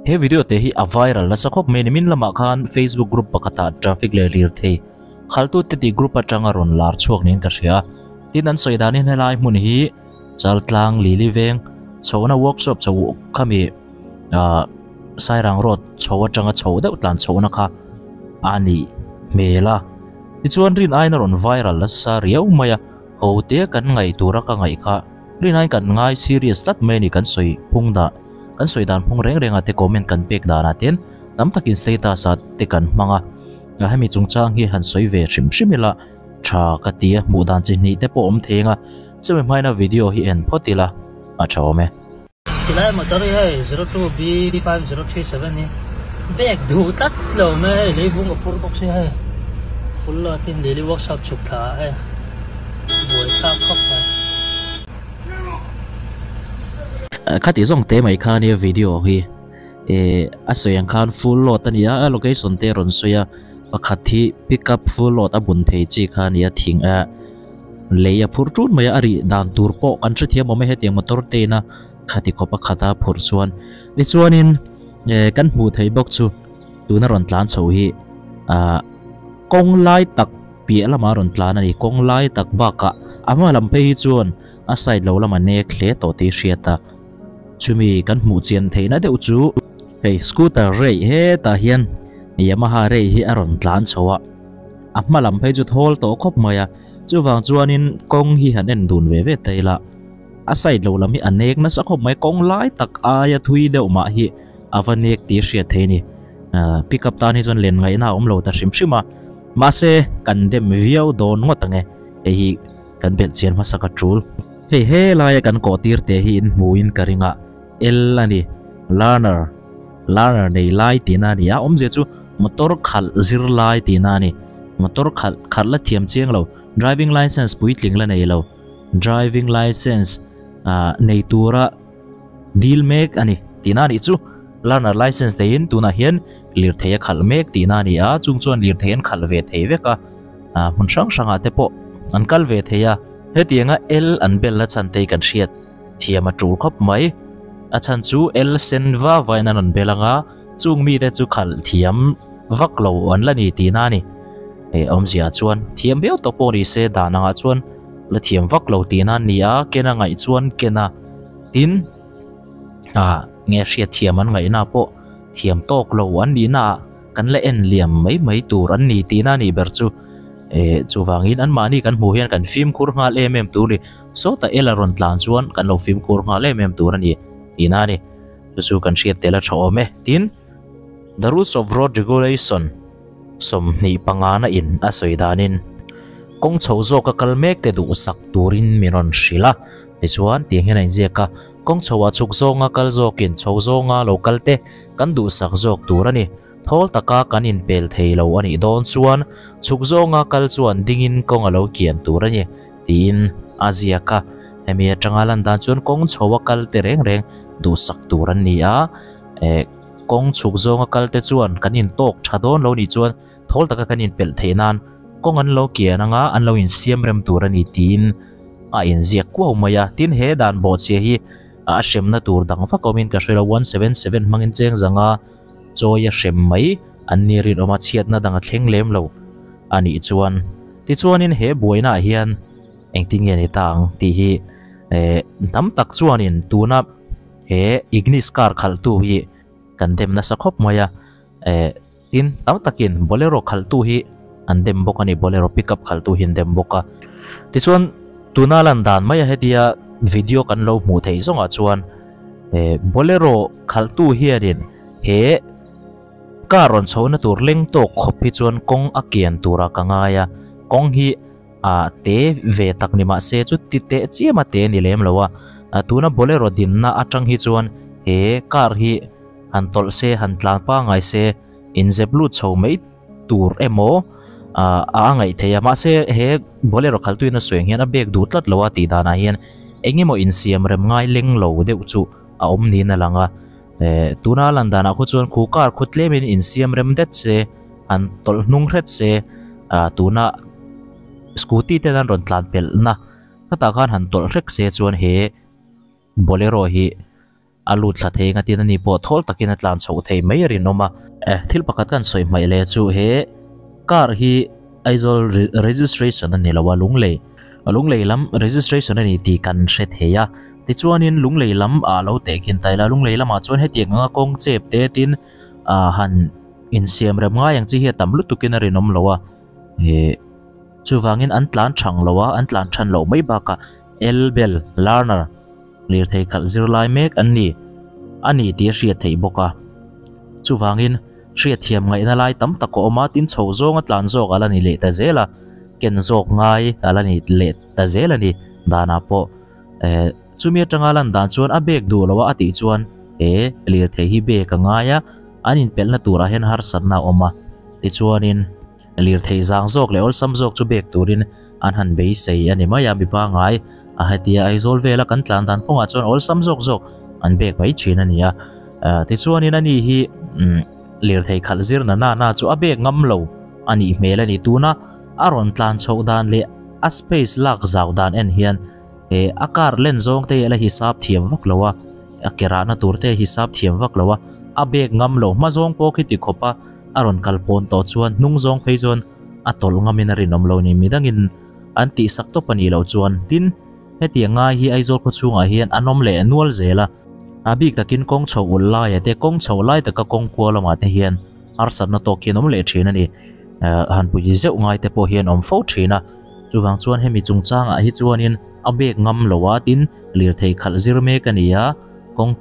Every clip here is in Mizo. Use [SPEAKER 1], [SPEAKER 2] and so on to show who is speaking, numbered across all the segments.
[SPEAKER 1] He video te hi a viral nasa khawp mai a ni. Min lamah khan Facebook group pakhatah traffic leh lirthei khaltute tih group atanga rawn lar chhuak niin ka hria a. Tin an sawi danin helai hmun hi Chaltlang Lili veng chhohna workshop chho khami ah Sairang road chho atanga chho deuh tlan chhohna kha a nih hmel a. Tichuan rin aiin a rawn viral nasa riau mai a, ho te kan ngaih tura ka ngaih kha rin aiin kan ngai serious tlat mai a ni kan sawi phung dah kan sawi dan phung reng reng ah te comment kan pek danah ten tam takin status ah te kan hmang a, hemi chungchang hi han sawi ve hrim hrim ila. Tha ka ti a, hmuh dan chi hnih te pawh awm thei ang a, chumi hmaina video hi en phawt ila a tha awm e.
[SPEAKER 2] Tilai motor hi hei 02B 5037 hi bag duh tlat lo mai hei leivung a phur bawk sia hei full load in lily workshop chhuk thla ah hei buai thlak khawp mai.
[SPEAKER 1] Khati zawng te mai kha nia video hi eh a sawi ang khan full load a ni a, a location te a rawn sawi a. Pakhat hi pick up full load a bun thei chi kha a ni a, thing eh lei a phur tun mai a, a rih dan tur pawh kan hrethiam awm e hetiang motor te ina khati khawp a khat a phurh chuan. Tichuanin eh kan hmuh theih bawk chu tuna rawn tlan chho hi ah kawng lai tak piah lamah a rawn tlan a ni, kawng lai tak bakah a hma lam phei hi chuan a side lo lamah nek hle tawh tih hriat a. Chumi kan hmuh chian theihna deuh chu hei scooter rei hetah hian Yamaha rei hi a rawn tlan chho a, a hma lam phei chu thawl tawh khawp mai a, chuvang chuanin kawng hi han en dun ve ve ta ila, a side lo lam hi a nek nasa khawp mai, kawng lai tak aia thui deuh mah hi a va nek tih hriat theih a ni, pick up tan hi chuan len ngaihna a awm lo ta hrim hrim a, mahse kan dem viau dawn ngawt ang e, hei hi. Kan belh chian hmasa ka tul. Hei helaia kan kawh tir te hi in hmuin ka ring a, L a ni, learner, learner nei lai tihna a ni a, awmzia chu motor khalh zir lai tihna a ni. Motor khalh khalh la thiam chiang lo, driving licence puitling la nei lo, driving licence ah nei tura dil mek a ni tihna a nih chu. Learner licence neiin tunah hian lirthei a khalh mek tihna a ni a, chung chuan lirthei an khalh ve thei vek a. ah hmun hrang hrangah te pawh an kal ve thei a hetianga L an belna chhan te hi kan hriat thiam a tul khawp mai a chhan chu L sen va vain an rawn bel anga chung mite chu khalh thiam vak lo an la ni tihna a ni eh awmzia chuan thiam viau tawh pawh ni se dan angah chuan la thiam vak lo tihna a ni a ken a ngaih chuan ken a tin ah nge hriat thiam an ngaihna pawh thiam tawk lo an nihna ah. Kan la en liam mai mai tur an ni tihna a nih ber chu. Eh, chuvangin anmahni kan hmuh hian kan fimkhur nghal em em tur a ni. Sawtah ela rawn tlan chuan kan lo fimkhur nghal em em tur a ni tihna a ni. Chu chu kan hriat tel a tha awm e. Tin, The Rules of Road Regulation 25 na in a sawi danin kawng chho zawka kal mek te duhsak turin min rawn hrilh a. Tichuan, tiang hian a inziak a, Kawng chhoah chhuk zawnga kal zawkin chho zawnga lo kal te kan duhsak zawk tur a ni. Thawl taka kan inpel thei lo a nih dawn chuan chhuk zawnga kal chuan dingin kawng a lo kian tur a ni, tiin a ziak a. Hemi atanga lan dan chuan kawng chhoa kal te reng reng duhsak tur an ni a, eh kawng chhuk zawnga kal te chuan kan intawk tha dawn lo nih chuan thawl taka kan inpelh theih nan kawng an lo kian anga an lo insiam rem tur a ni tiin a inziak kuau mai a. Tin, he dan bawhchhia hi a hremna tur dang vak awmin ka hre lo, 177 hmangin cheng zanga chawi a hrem mai an ni rinawm a, chhiatna dang a thleng lem lo a nih chuan. Tichuanin he buainaah hian engtin nge ni ta ang tih hi eh tam tak chuanin tuna he Ignis car khalhtu hi kan dem nasa khawp mai a, eh. Tin, tam takin Bolero khalhtu hi an dem bawk a ni, Bolero pickup khalhtu hi an dem bawk a. Tichuan, tuna lan dan maia hetia video kan lo hmuh theih zawngah chuan eh Bolero khalhtu hianin he car rawn chhohna tur leng tawk khawp hi chuan kawng a kian turah ka ngai a, kawng hi ah te ve tak ni mahse chu ti teh chiam a te ni lem lo a, tuna Bolero dinna atang hi chuan he car hi han tawlh se han tlan pangai se inzep lut chho mai tur emaw ah a ngaih theih a mahse he bolero khaltuin a sawi ang hian a bag duh tlat lo a tih danah hian eng emaw insiam rem ngai leng lo deuh chu a awm niin a lang a eh tuna a lan danah khaw chuan khu car khu tlemin insiam rem det se han tawlh hnung hret se ah tuna scooty te an rawn tlan pelhna khatah khan han tawlh hrek se chuan he bolero hi. a lut thla thei anga tin ani pawh thawl takin a tlan chhoh thei mai a rinawm a. Thil pakhat kan sawi hmaih leh chu he car hi Aizawl registration a ni lo a, Lunglei Lunglei lam registration a ni tih kan hre thei a. Tichuanin Lunglei lam ah lo tehkhin ta ila, Lunglei lamah chuan hetiang anga kawng chep te tin ah han insiam rem ngai ang chi hi a tam lutukin a rinawm lo a. Ih chuvangin an tlan thang lo a, an tlan than loh mai bakah L-bel, learner, lirthei khalh zirlai mek an ni a ni tih a hriat theih bawk a. Chuvangin hriatthiam ngaihna lai tam tak a awm a, tin chho zawnga tlan zawk a la ni leh ta zel a, ken zawk ngai a la ni leh ta zel a ni danah pawh. Eh chumi atanga lan dan chuan a bag duh lo a a tih chuan he lirthei hi bag a ngai a, an inpelhna turah hian harsatna a awm a. Tichuanin lirthei zang zawk leh awlsam zawk chu bag turin an han beisei a ni mai a, mi pangai a hetia Aizawl vela kan tlan dan kawngah chuan awlsam zawk zawk an bag mai thin a ni a. Tichuanin ani hi lirthei khalh zir na na na chu a bag ngam lo a nih hmel a ni. Tuna a rawn tlan chhoh dan leh a space lak zau dan en hian He a car len zawng te hi a la hisap thiam vak lo a, a ke rahna tur te a hisap thiam vak lo a, a bag ngam lo hma zawng pawh khi ti khawp a, a rawn kal pawn tawh chuan hnung zawng phei chuan a tawlh ngamin a rinawm lo ni midangin an tihsak tawp a nih loh chuan tin hetiang ngai hi Aizawl khaw chhungah hian an awm leh nual zel a, a bik takin kawng chho ulh laia te kawng chho lai taka kawng kual lamah te hian harsatna tawk hian awm leh thin a ni, han pui zeuh ngai te pawh hian awm fo thin a. Chuvang chuan hemi chungchangah hi chuanin a bag ngam lo a tin lirthei khalh zir mek a ni a, kawng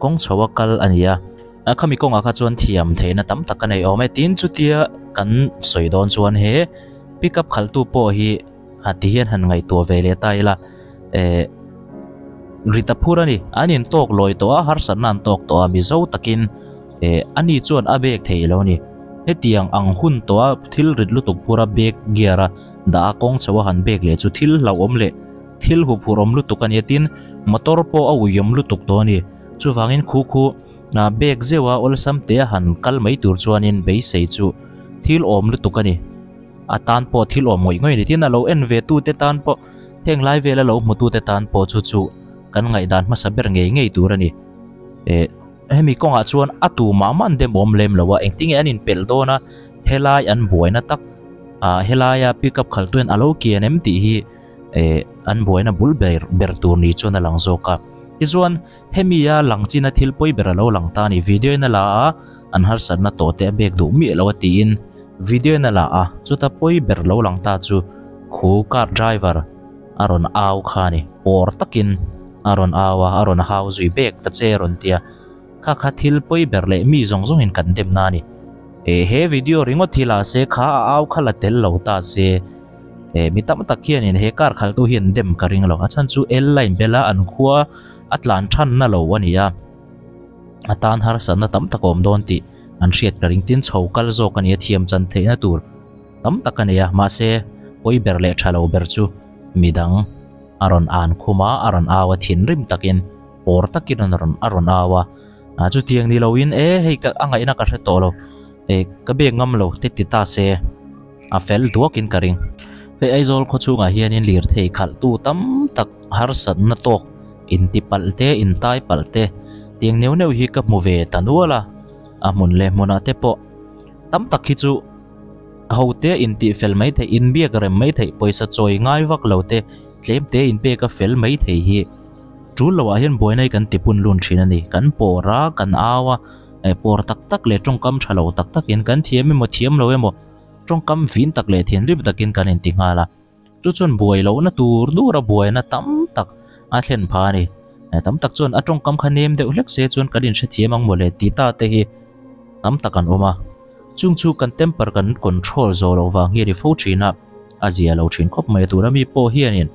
[SPEAKER 1] kawng chho a kal a ni a. Khami kawngah kha chuan thiam theihna tam tak a nei awm e. Tin chutia kan sawi dawn chuan he pickup khalhtu pawh hi ha ti hian han ngaihtuah ve leh ta ila eh rit a phur a ni. An intawk lawi tawh a, harsatna an tawk tawh a, mizo takin eh ani chuan a bag thei lo a ni. Hetiang ang hun tawha thil rit lutuk phura bag gear a dah a kawng chho a han bag leh chu thil hlauhawm leh thil huphurhawm lutuk a ni a tin motor pawh a uiawm lutuk tawh a ni. Chuvangin khu khu bag zeuh a awlsam te a han kal mai tur chuanin beisei chu thil awm lutuk a ni. A tan pawh thil awm ngawih ngawih a ni tin a lo en ve tu te tan pawh heng lai vela lo hmu tu te tan pawh chu chu kan ngaihdan hmasa ber ngei ngei tur a ni. Eh. Hemi kawngah chuan a tu mah mah an dem awm lem lo a, engtinge an inpelh dawn a, helai an buaina tak ah helaia pickup khalh tuen a lo kian em tih hi eh an buaina bul ber ber tur ni chuan a lang zawk a. Tichuan hemi a lang china thil pawi ber a lo lang ta a ni, video in a la a, an harsatna tawh te a bek duh miah lo a tiin video in a la a, chuta pawi ber lo lang ta chu khu car driver a rawn au kha a ni, pawr takin a rawn au a, a rawn hau zui bek ta che a rawn ti a, kha kha thil pawi ber leh mi zawng zawngin kan dem na a ni. Eh he video ringawt hi la se kha a au kha la tel lo ta se, eh mi tam tak hianin he car khaltu hi an dem ka ring lo, a chhan chu L line bela an khua a tlan thanna lo a ni a, a tan harsatna tam tak a awm dawn tih an hriat ka ring, tin chho kal zawk a ni a, thiam chan theihna tur. Tam tak a nei a, mahse pawi ber leh tha lo ber chu midang a rawn an khum a, a rawn au a, thinrim takin pawr takin a rawn a rawn au a, ah chutiang ni loin e hei ka a ngaihna ka hre tawh lo eh ka bek ngam lo te ti ta se a fel duakin ka ring. Hei Aizawl khaw chhungah hianin lirthei khalhtu tam tak harsatna tawk inti palh te intai palh te tiang neuh neuh hi ka hmu ve ta nual a, a hmun leh hmunah te pawh tam tak hi chu. Ho te intih fel mai theih, inbiak rem mai theih, pawisa chawi ngai vak lo te, tlem te inpek a fel mai thei hi tul loah hian buaina hi kan ti pun lun thin a ni. Kan pawr a, kan au a, eh pawr tak tak leh tawngkam tha lo tak takin kan thiam emaw thiam lo emaw tawngkam vin tak leh thinrim takin kan inti nghal a. Chu chuan buai lohna tur dur a buaina tam tak a thlen phah a ni. Tam tak chuan a tawngkam kha nem deuh hlek se chuan kan inhrethiam ang mawle ti ta te hi tam tak an awm a. Chung chu kan temper kan control zawh loh vang hi a ni fo thin a, a zia lo thin khawp mai a. Tuna mi pawh hianin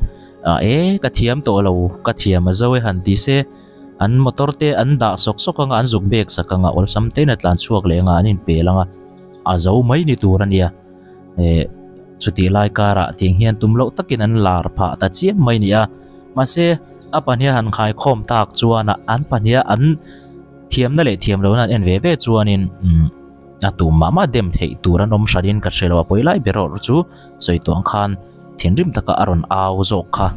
[SPEAKER 1] ah e ka thiam tawh lo, ka thiam a zo e han ti se an motor te an dah sawk sawk anga an zuk bek sak anga awlsam tein a tlan chhuak leh anga an inpel anga a zo mai ni tur a nia. Eh chutih lai karah tiang hian tum loh takin an lar phah ta chiam mai ni a, mahse a pahniha han khaikhawm tak chuan an pahniha an thiamna leh thiam lohna an en ve ve chuanin umm a tum mah mah dem theih tur an awm hranin ka hre lo a pawi lai ber erawh chu sawi tawh ang khan thinrim taka a rawn au zawk kha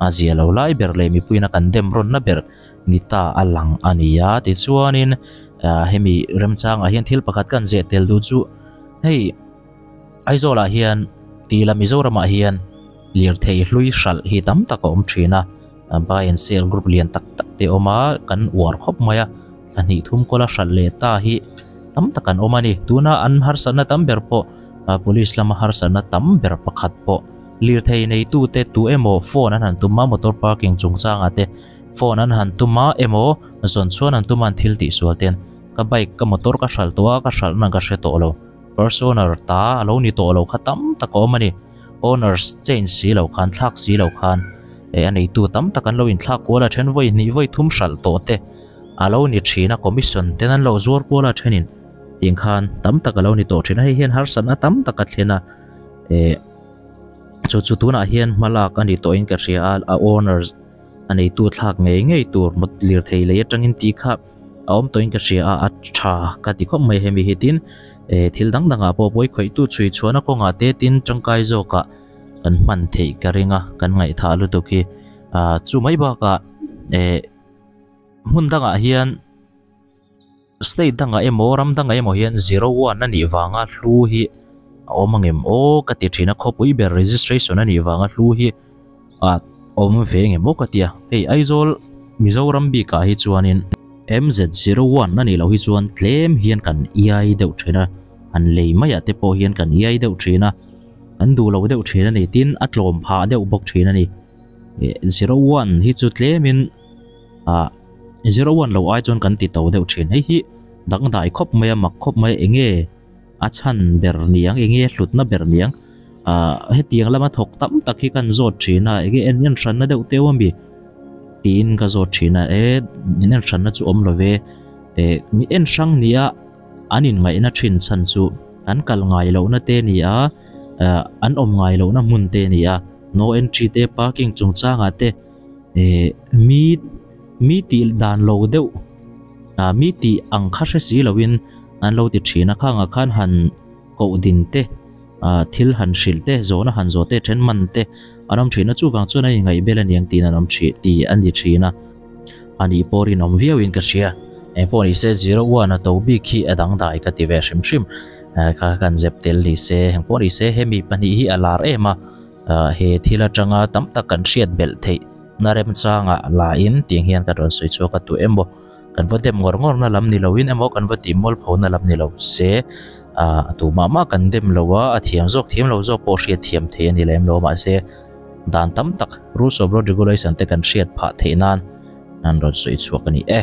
[SPEAKER 1] a zia lo lai ber leh mipuiin a kan dem rawnna ber. ni ta a lang a ni a tichuanin ah hemi remchangah hian thil pakhat kan zeh tel duh chu hei Aizawlah hian tila Mizoramah hian lirthei hlui hralh hi tam tak a awm thin a buy and sell group lian tak tak te a awm a kan uar khawp mai a thla hnih thum kawla hralh leh ta hi tam tak an awm a ni tuna an harsatna tam ber pawh ah police lama harsatna tam ber pakhat pawh lirthei neitute tu emaw phone an han tum a motor parking chungchangah te phone an han tum a emaw zawn chhuan an tum a an thil tih sual ten ka bike ka motor ka hralh tawh a ka hralh na ka hre tawh lo. First owner ta a lo ni tawh lo kha tam tak a awm a ni. Owners change si lo khan thlak si lo khan eh a neitu tam tak an lo inthlak kual a then vawi hnih vawi thum hralh tawh te a lo ni thin a commission ten an lo zuar kual a thenin tiang khan tam tak a lo ni tawh thin a hei hian harsatna tam tak a thlen a eh chu chu tunah hian hma lak a ni tawhin ka hria a a owners a neitu thlak ngei ngei tur lirthei lei atangin tih kha a awm tawhin ka hria a a tha ka ti khawp mai hemi hi tin eh thil dang dangah pawh pawi khawih tu chhui chhuahna kawngah te tin tangkai zawkah kan hman theih ka ring a kan ngaihthah lutuk hi ah chu mai bakah eh hmun dangah hian state dangah emaw ram dangah emaw hian zero one a nih vanga hlu hi a awm ang em aw ka ti thin a khawpui ber registration a nih vanga hlu hi ah awm ve nge maw ka tia hei Aizawl Mizoram bikah hi chuanin M Z zero one a nih loh hi chuan tlem hian kan iai deuh thin a han lei maiah te pawh hian kan iai deuh thin a kan duh lo deuh thin a ni tin a tlawm phah deuh bawk thin a ni eh zero one hi chu tlemin ah zero one lo ai chuan kan ti to deuh thin hei hi dangdai khawp mai a mak khawp mai a enge. A chhan ber niang enge hlutna ber niang ah hetiang lama thawk tam tak hi kan zawt thin a enge en en hranna deuh teuh ami tiin ka zawt thin a e in en hranna chu awm lo ve eh mi en hrang nia an in ngaihna thin chhan chu an kal ngai lohna te ni a ah an awm ngai lohna hmun te ni a no entry te parking chungchangah te eh mi mi tih dan lo deuh ah mi tih ang kha hre si loin an lo ti thin a khangah khan han koh din te ah thil han hrilh te zawhna han zawh te then man te an awm thin a chuvang chuan a inngaih bel a ni ang tiin an awm thin tih a ni thin a a nih pawh rinawm viau in ka hria engpawh ni se zero one a to bik hi a dangdai ka ti ve hrim hrim ah kha kan zep tel ni se engpawh ni se hemi pahnih hi a lar em a ah he thil atanga tam tak kan hriat belh theih na remchangah la in tiang hian ka rawn sawi chhuak a tu emaw. Kan va dem ngawr ngawr na lam ni lo in emaw kan va tih mual pho na lam ni lo se ah tu mah mah kan dem lo a a thiam zawk thiam lo zawk pawh hriat thiam thei a ni lem lo mahse dan tam tak rules of road regulation te kan hriat phah theih nan an rawn sawi chhuak a ni e.